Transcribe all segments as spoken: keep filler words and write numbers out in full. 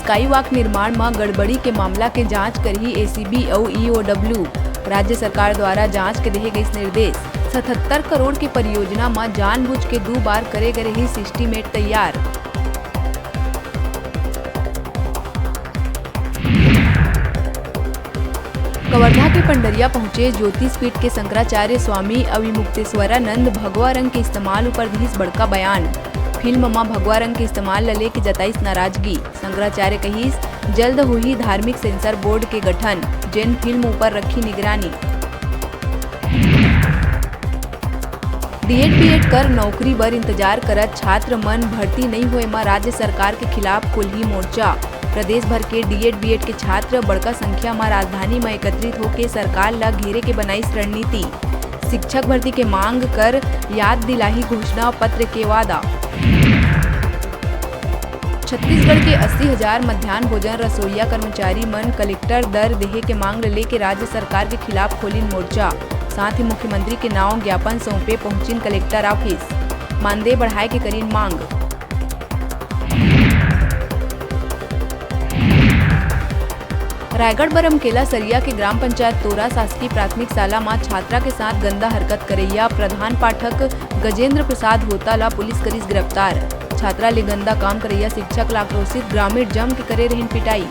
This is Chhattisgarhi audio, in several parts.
स्काई वॉक निर्माण म गड़बड़ी के मामला के जांच करही एसीबी अउ ईओडब्ल्यू। राज्य सरकार द्वारा जांच के देहे गइस निर्देश। सतहत्तर करोड़ के परियोजना म जानबूझ के दू बार करे गे रहिस estimate तैयार। कवर्धा के पंडरिया पहुंचे ज्योतिष पीठ के शंकराचार्य स्वामी अविमुक्तेश्वरानंद भगवा रंग के इस्तेमाल ऊपर दिस बड़का बयान। फिल्म म भगवा रंग के इस्तेमाल ल लेके जताइस नाराजगी। शंकराचार्य कहिस, जल्द होही धार्मिक सेंसर बोर्ड के गठन, जेन फिल्म ऊपर रखी निगरानी। डीएड बीएड कर नौकरी बर इंतजार करत छात्र मन भर्ती नइ होए म राज्य सरकार के खिलाफ खोलही मोर्चा। प्रदेश भर के डीएड बीएड के छात्र बड़का संख्या म राजधानी म एकत्रित होके सरकार ल घेरे के बनाइस रणनीति। शिक्षक भर्ती के मांग कर याद दिलाही घोषणा पत्र के वादा। छत्तीसगढ़ के अस्सी हजार मध्यान्ह भोजन रसोइया कर्मचारी मन कलेक्टर दर देहे के मांग ल लेके राज्य सरकार के खिलाफ खोलिन मोर्चा। साथ ही मुख्यमंत्री के नांव ज्ञापन सौंपे पहुंचिन कलेक्टर ऑफिस। मानदेय बढ़ाए के करिन मांग। रायगढ़ बरमकेला सरिया के ग्राम पंचायत तोरा शासकीय प्राथमिक शाला म छात्रा के साथ गंदा हरकत करइया प्रधान पाठक गजेंद्र प्रसाद होता ला पुलिस करिस गिरफ्तार। छात्रा ले गंदा काम करइया शिक्षक ला आक्रोशित ग्रामीण जम के करे रहिन पिटाई।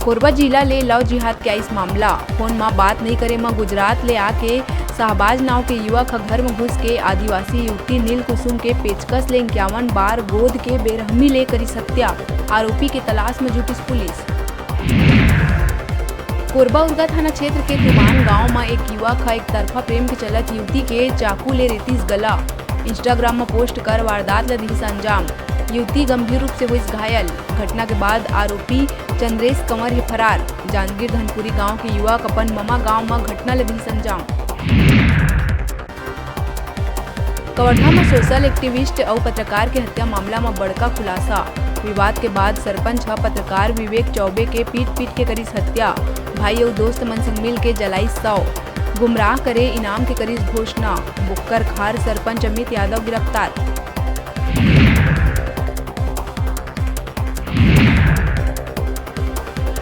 कोरबा जिला ले लव जिहाद के आइस मामला। फोन म बात नइ करे म गुजरात ले आके शाहबाज नाव के युवक ह घर म घुस के आदिवासी युवती नील कुसुम के पेचकस ले इक्यावन बार गोद के बेरहमी ले करिस हत्या। आरोपी के तलाश म जुटिस पुलिस। कोरबा उरगा थाना क्षेत्र के तुमान गांव म एक युवक ह एक तरफा प्रेम के चलत युवती के चाकू ले रेतिस गला। Instagram म पोस्ट कर वारदात ल दिस अंजाम। युवती गंभीर रूप से होइस घायल। घटना के बाद आरोपी चंद्रेश कंवर हे फरार। जांजगीर धनपुरी गांव के युवक अपन ममा गांव म घटना ल दिस अंजाम। कवर्धा म सोशल एक्टिविस्ट अउ पत्रकार के हत्या मामला म बड़का खुलासा। विवाद के बाद सरपंच ह पत्रकार विवेक चौबे के पीट-पीट के करिस हत्या। भाई अउ दोस्त मन संग मिल के जलाइस शव। गुमराह करे इनाम के करिस घोषणा। बोक्करखार सरपंच अमित यादव गिरफ्तार।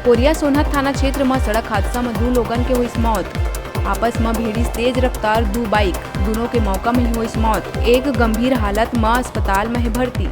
कोरिया सोनहत थाना क्षेत्र म सड़क हादसा म दू लोगन के होइस मौत। आपस म भिड़िस तेज रफ्तार दू बाइक, दूनों के मौका म ही होइस मौत। एक गंभीर हालत म अस्पताल म हे भर्ती।